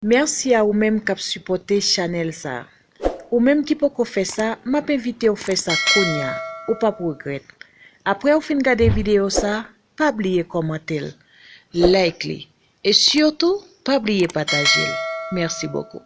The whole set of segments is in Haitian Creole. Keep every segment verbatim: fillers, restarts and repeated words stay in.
Mèsi a ou menm k ap sipòte chanèl sa. Ou menm ki poko fè sa, m ap envite w fè sa kounya. Ou p ap regrèt. Apre w fin gade videyo sa, pa bliye kòmante l, like li, e sitou, pa bliye pataje l. Mèsi bokou.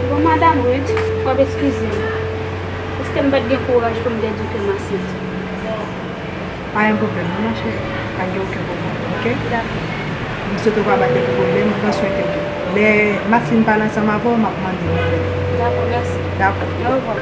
Bon, Madam Ruth, w ap eskize m. Èske m pa t gen kouraj pou m te di w ke m ansent? Pa gen pwoblèm, non, machè. Pa gen okenn pwoblèm, oke? Dakò. M swete w pa bay de pwoblèm, pran swen tèt ou. Lè Martine pale ansanm avè w, m ap mande w nouvèl. Dakò, mèsi. Dakò. Orevwa.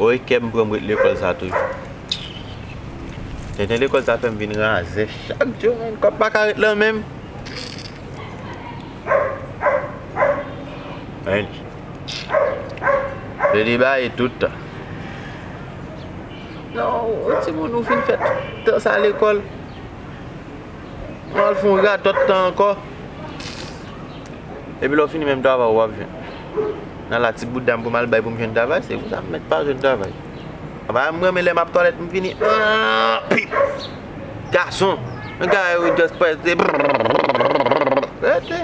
Woy, kè m pran m ret lekòl sa toujou. Tenten lekòl sa fè m vin razè chak jou, menn. Kòb pa ka ret lan men m. Menn. Plede baye tout tan. Non, yon timoun ou fin fè tout tan sa lekòl. Mwen al fè yon radòt tan ankò. Epi lè w fini menm travay ou w ap jwenn. Nan la ti bout dam pou m al bay pou m jwenn travay, se pou sa m mèt pa jwenn travay. Apa m renmen lè m ap twalèt m fini. Ah, pip! Gason! Yon gay ou just prèske. Rete!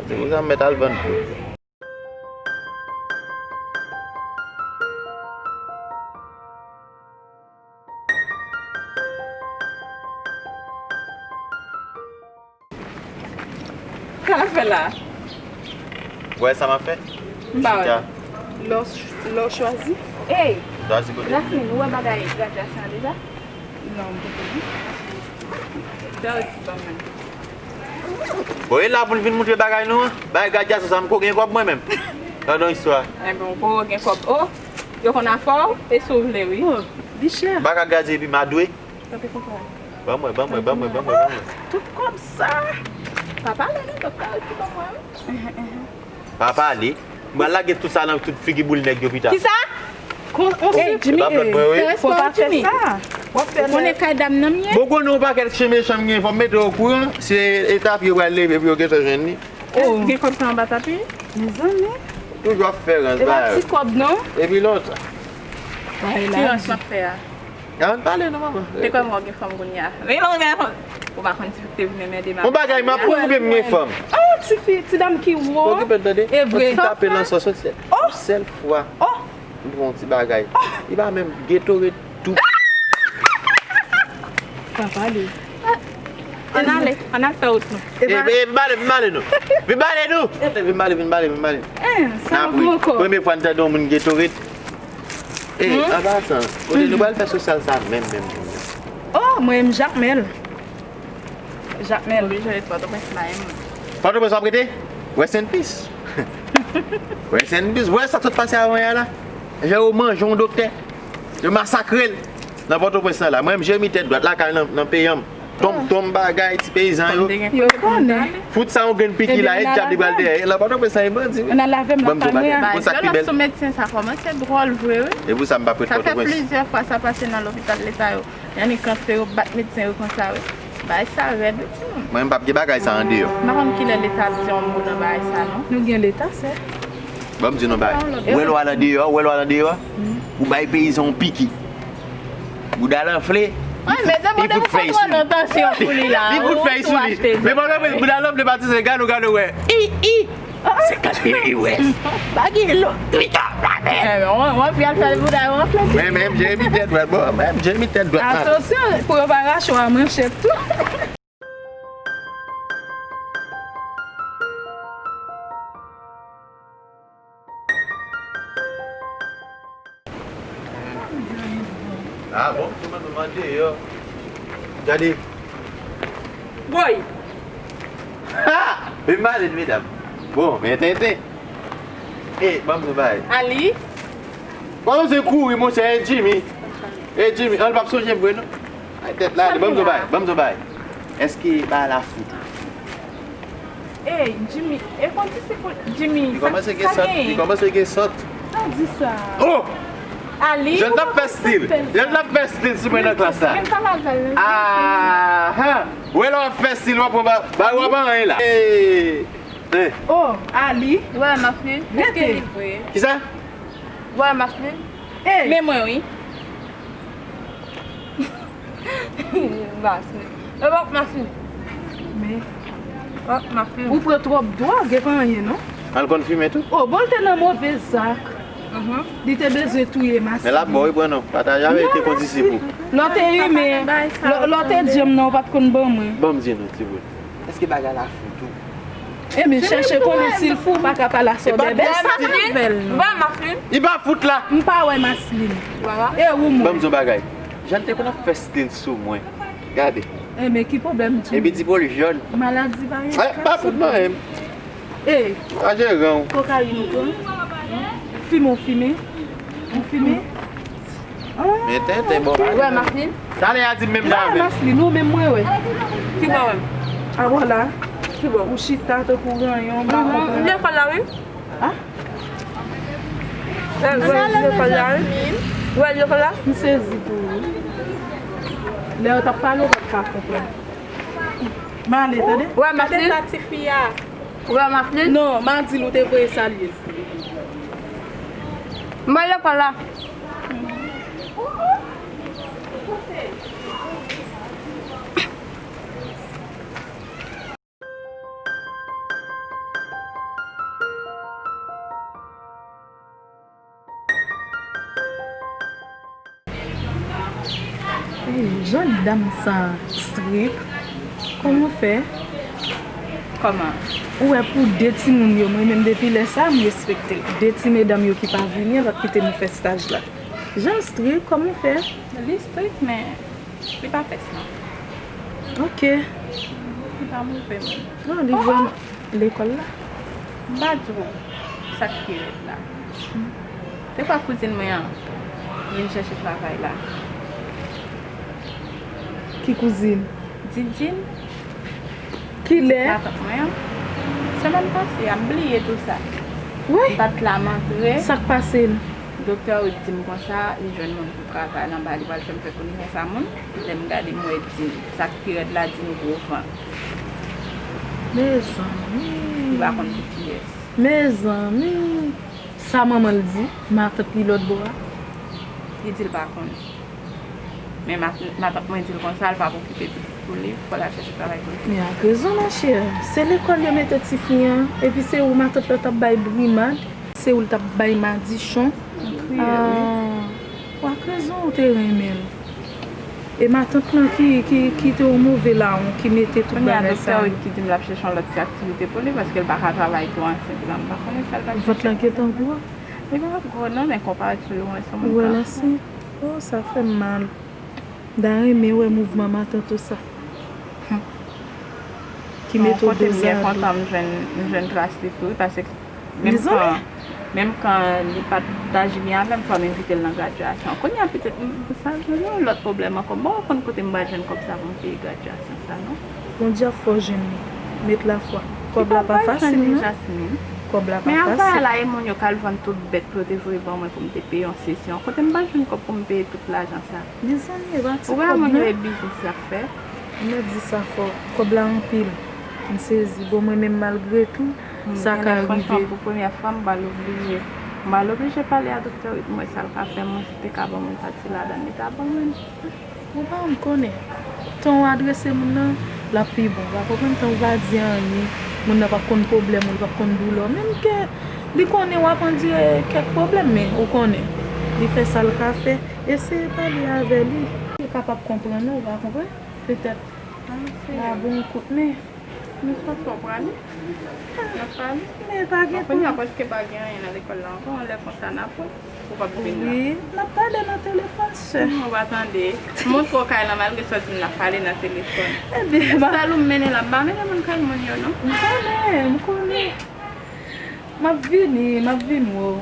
Se pou sa m mèt al vann dlo. Sa l ap fè la? Ou wè sa m ap fè? M pa wè. Chita. Lè w, lè w chwazi. Ey! Chwazi kote? Jasmine, ou wè bagay gradyasyon an deja? Non, m poko wè. Dawid ki ban mwen. Bon, e la pou l vin moutre bagay nou an. Bagay gradyasyon sa, m ko gen kòb mwen menm. Gadon istwa. Enben, ou ko gen kòb. O, yo konn afè w, e si w vle, wi. O, li chè. M pa ka gradye epi m a dwe. Tande konsa. Ban mwen, ban mwen, ban mwen, ban mwen, ban mwen. Tout kòb sa. Pa pale non, doktè ki ban mwen, wi. Pa pale. Mwen lage tout sa nan tout figi boul nèg yo pita. Kisa? Kon, on Ey, se Jimmy, Epa plòt mwen, wi. Fè respè w, Jimmy. Ou konnen kay dam nan m ye? Bon, konnen yon pakèt chen mechan m gen, fò m mete w okouran. Se etap yo pral leve pou yo gentan jwenn li. Oh. Gen kòb sa anba tapi? Mezanmi. Toujou ap fè rans. E pa ti kòb, non. Epi lòt. Ti rans m ap fè a. Ann pale non, manman. Te kwè mwen gen fanm kounye a. Men lè w gen fanm, ou pa konn ti fi te vin enmède m. Yon bagay, m ap pran oubyen m gen fanm? Oh, ti fi, ti dam ki wo. Okipe l tande. E vre. Yon ti tape nan sans, yon sèl, yon sèl fwa. Oh. M pran yon ti bagay. Oh. Li pa menm Gatorade tou. Pa pale. Ann ale, ann al fè wout nou. E, e, vin bale, vin bale nou. Vin bale nou. Vin bale, vin bale, vin bale. Eh, sa bon ankò. Premye fwa n tande yon moun Gatorade. E, an pasan, kote nou pral fè sosyal sa menm, menm, menm, menm? Oh, mwen, m Jakmèl. Jakmèl. Oblije ret Pòtoprens la, menm. Pòtoprens w ap rete? Rest in peace. Rest in peace. Wè sa k sot pase avan yè la? Jan yo manje yon doktè. Yo masakre l. Nan Pòtoprens lan la, mwen menm Jeremi tèt dwat lakay nan, nan peyan m. Tonm, tonm bagay, ti peyizan yo. Yo konnen. Fout sa yon grenn piki la, e dyab li pral dèyè. Nan Pòtoprens lan, e bandi, wi. N al lave m lakay mwen. Bagay vyolans sou medsen sa kòmanse dwòl vre, wi. E pou sa m pa prete Pòtoprens. Sa fè plizyè fwa sa pase nan lopital leta yo. Y annik rantre yo bat medsen yo konsa, wi. Bagay sa rèd, wi, timoun. Mwen, m p ap gen bagay sa andeyò. M pa konn kilè leta ap di yon mo nan bagay sa, non. Nou gen leta, sè. Ban m di nou bagay. Ou wè lè w al andeyò, ou wè lè w al andeyò, ou bay peyizan yon piki. Bouda l anfle, li fout fèy sou li. Li fout fèy sou li. Men pandan bouda l anfle, Matizè, gade w, gade w, wè. I, i! Se kalkile, wè. Pa gen lòt. Wi, ta frape. Mwen, mwen, fè l fè bouda yo anfle. Men, men, Jeremi tèt dwat, bon, men, Jeremi tèt dwat, man. Atansyon, pou yo pa rache w a manchèt tou. Ah, bon, m tou mande yo. Gade. Woy! Ha! Vin pale, medam. Bon, men tenten. E, ban m nou bay. Ali? Bon, se kouri, monchè, e Jimmy. E Jimmy, an, l p ap sonje m vre, non. Ay, tèt la, ban m di w bagay, ban m di w bagay. Èske bagay la fout ou? Ey, Jimmy, e kondisip ou, Jimmy, sa, sa genyen? Li kòmanse gen sant, li kòmanse gen sant. Sa di sa? Oh! Ali, jan l t ap fè stil, jan l t ap fè stil sou mwen nan klas la. Aha! Wè lè w ap fè stil, w ap pran ba, ba w ap anyen la. Ey! Oh, Ali. Wè, Maflin, èske li vre? Kisa? Wè, Maflin. Ey! Men mwen, wi. Maslin. E bon, Maslin. Men. Bon, Maslin. Ou pran twòp dwòg, e pa anyen, non? Al konn fimen tou. Oh, bon, l te nan move zak. Li te bezwen touye Maslin. Men l ap ba w, wi, pran non. Pataje avè l, te kondisip ou. Lè w te imen, lè w te djanm nan, ou pa t konn ban mwen. Ban m di nou, timoun. Èske bagay la fout ou? Ebyen, chèche konnen si l fou, ou pa ka pale a sò bèbè. Li pa fout la. M pa wè Maslin. E ou menm? Ban m di w bagay. Jan l te konn ap fè stil sou mwen. Gade. Ebyen, ki pwoblèm, Jimmy? Epi ti pòl jòn. Maladi pa gen. Pa fout mwen menm. E. Pa jere w. Kokayin ou pran? Fimen w fimen? Ou fimen? Men tenten, bon. Ou wè Maslin? Talè a di m menm jan avè l. Maslin, ou menm mwen wè. Ki bò wè m? A, vwala. Ki bò? Ou chita tankou ranyon, m pa konprann. Lekòl la, wi. A? Wè, wè, lekòl la, wi. Wè, lekòl la. M sezi pou ou. Lè yo t ap pale, ou pa t ka konprann. M ale, tande? Wè, Maslin. Tande sa tifi a. Ou wè Maslin? Non, m a di l ou te voye salye l. M al lekòl la. Ey, jan dam sa strik. Kòman w fè? Kòman? Ou wè pou de timoun yo, mwen menm depi lè sa a, m respekte l. De ti medam yo ki pa vini an, l ap kite nou fè staj la. Jan l strik, kòman w fè? Li strik, men li pa pès non. Ok. Li pa move moun. Non, li vrèman. Lekòl la? M pa di w sa k pi rèd la. Se kwa kouzin mwen an vin chèche travay la. Ki kouzin? Didine. Kilè? Matant mwen an. Semèn pase a, m bliye tou sa. Wi. M pa t la, m antre. Sa k pase l? Doktè Ruth di m konsa, li jwenn moun pou travay l anba, li pral fè m fè konesans a moun. Lè m gade, m wè Dine. Sa k pi rèd la, Dine gwo vant. Mezanmi. Li pa konn pou kiyès. Mezanmi. Sa manman l di, matant li lòt bò a? Li di l pa konn. Men mat-, matant mwen di l konsa, l p ap okipe pitit pou li, fò l al chèche travay pou li. Men ak rezon, ma chère. Se lekòl yo mete tifi an, epi se ou matant la t ap bay brimad, se ou l t ap bay madichon. Ou kriye, wi. Ah, ou ak rezon ou te renmen l. E matant lan ki, ki, ki te yon move lawon, ki mete tout bagay sa yo. Kounye a, doktè Ruth ki di m l ap chèche yon lòt ti aktivite pou li, paske l pa ka travay tou ansent la, m pa konnen sa l t ap chèche. Vant lan gentan gwo? Li pa gwo non, men konpare sou li, ou wè se yon moun ka. Ou wè l ansent? Oh, sa fè m mal. M ta renmen wè mouvman matant ou sa. Hmm. Ki mete w dozado. Bon, kote m byen kontan, m jwenn, m jwenn tras li tou, paske Menm kan, menm kan li pa t aji byen avè m, fò m envite l nan gradyasyon. Kounye a, petèt, m, sa, se yon lòt pwoblèm ankò. M poko konn kote m pral jwenn kòb sa pou m peye gradyasyon sa, non. Bondye ap fè w jwenn li. Met lafwa. Kòb la pa fasil, non. Kòb la pa fasil. Men avè la, e moun yo k al vann tout bèt yo te voye ban mwen pou m te peye yon sesyon. Kote m pral jwenn kòb pou m peye tout lajan sa? Mezanmi, e pa ti kòb, non. Ou wè moun yo e biznis y ap fè. M ap di sa fò. Kòb la anpil. M sezi. Bon, mwen menm, malgre tou, sa ka rive. Franchman, pou premyè fwa, m pral oblije. M pral oblije pale a doktè Ruth, m wè sa l ka fè, mwen, si te ka ban mwen pati ladan l, li ta ban mwen. Ou pa janm konnen. Tan w adrese moun nan, l ap pi bon. W pa konprann, tan w pa di anyen, moun nan p ap konn pwoblèm ou, li p ap konn doulè w. Menm ke li konnen w ap andire kèk pwoblèm, men ou konnen. Li fè sa l ka fè. Eseye pale avè li. Li kapab konprann ou, w pa konprann? Petèt. Ba bon kout men. Men sa fò prale. N ap pale. Men pa gen pwoblèm. Kounye a, paske pa gen anyen nan lekòl la ankò, yon lè konsa n ap wè. Ou p ap vin la. Wi, n ap pale nan telefòn, sè. Ou pa tande. Montre w kay la, malgre sa w di n ap pale nan telefòn. Ebyen, ba. Sèl ou m mennen la, m pa mennen moun kay moun yo, non. M konnen, m konnen. M ap vini, m ap vin wè w.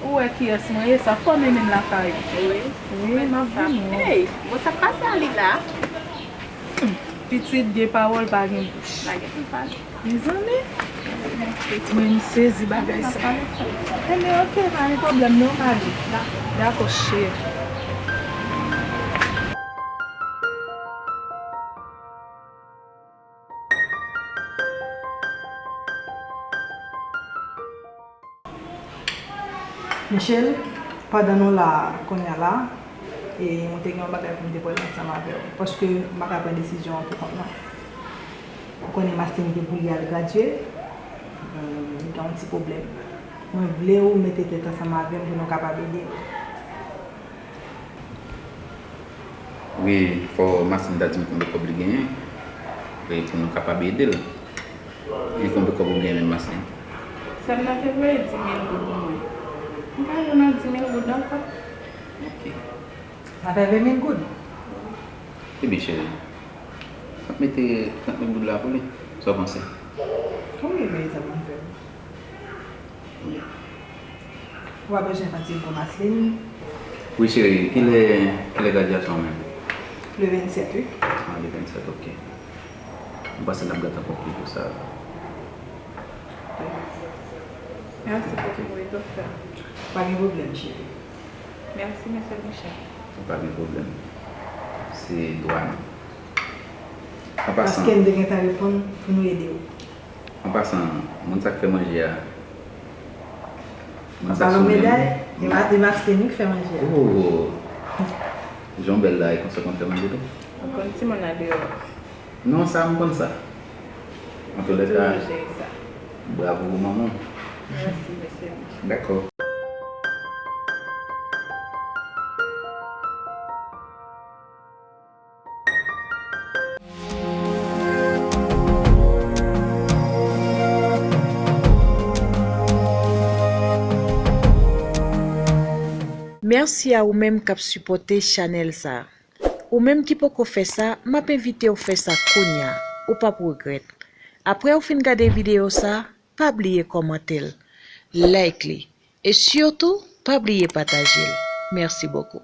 Ou wè kiyès mwen ye, sa fò mennen m lakay ou. Wi. Wi, m ap vin wè w. Ey, bon, sa k pase a li la? Pitit gen pawòl pa gen bouch. Pa gen pou pale. Mezanmi. Mwen, m sezi bagay sa. Ebyen, oke, pa gen pwoblèm, non, m ale. Dakò, cheri. Michel, pandan nou la kounye a la, e mwen te gen yon bagay pou m te pale ansanm avè w, paske m pa ka pran desizyon an pou kont mwen. Ou konnen Marceline gen pou li al gradye, m, m gen yon ti pwoblèm. Mwen vle ou mete tèt ansanm avè m pou nou kapab ede m. Wi, fò Marceline ta di m konbyen kòb li genyen, e pou nou kapab ede l. E konbyen kòb ou genyen menm, Marceline? Sè m nan te voye dis mil goud pou mwen. M ka jwenn yon dis mil goud ankò? Ok. Sa fè ven mil goud? Ebyen, cheri, m ap mete trant mil goud la pou li. Sa w panse? Konbyen mil sa pou m fè? Ou pa bezwen fè ti pou Marceline? Wi, cheri. Kilè, kilè gradyasyon w menm? Le vennsèt, wi. Ah, le vennsèt, ok. M panse n ap gate ankò plis pou sa. Mèsi bokou, wi, doktè. Pa gen pwoblèm, cheri. Mèsi, mesye Michel. Pa gen pwoblèm. Se dwa nou. An pasan. Paske m te gentan reponn pou nou ede w. An pasan, moun sa k fè manje a. Moun sa sou men nou. An palan meday, e Marceline k fè manje a. Oh! Jan w bèl la, e konsa konn fè manje tou? Ou konn timoun andeyò. Non, sa, m konn sa. Antoulèka, bravo pou manman w. Mèsi, mesye. Dakò. Mèsi a ou menm k ap sipòte chanèl sa. Ou menm ki poko fè sa, m ap envite w fè sa kounye a. Ou p ap regrèt. Apre w fin gade videyo sa, pa bliye kòmante l, like li, e sitou, pa bliye pataje l. Mèsi bokou.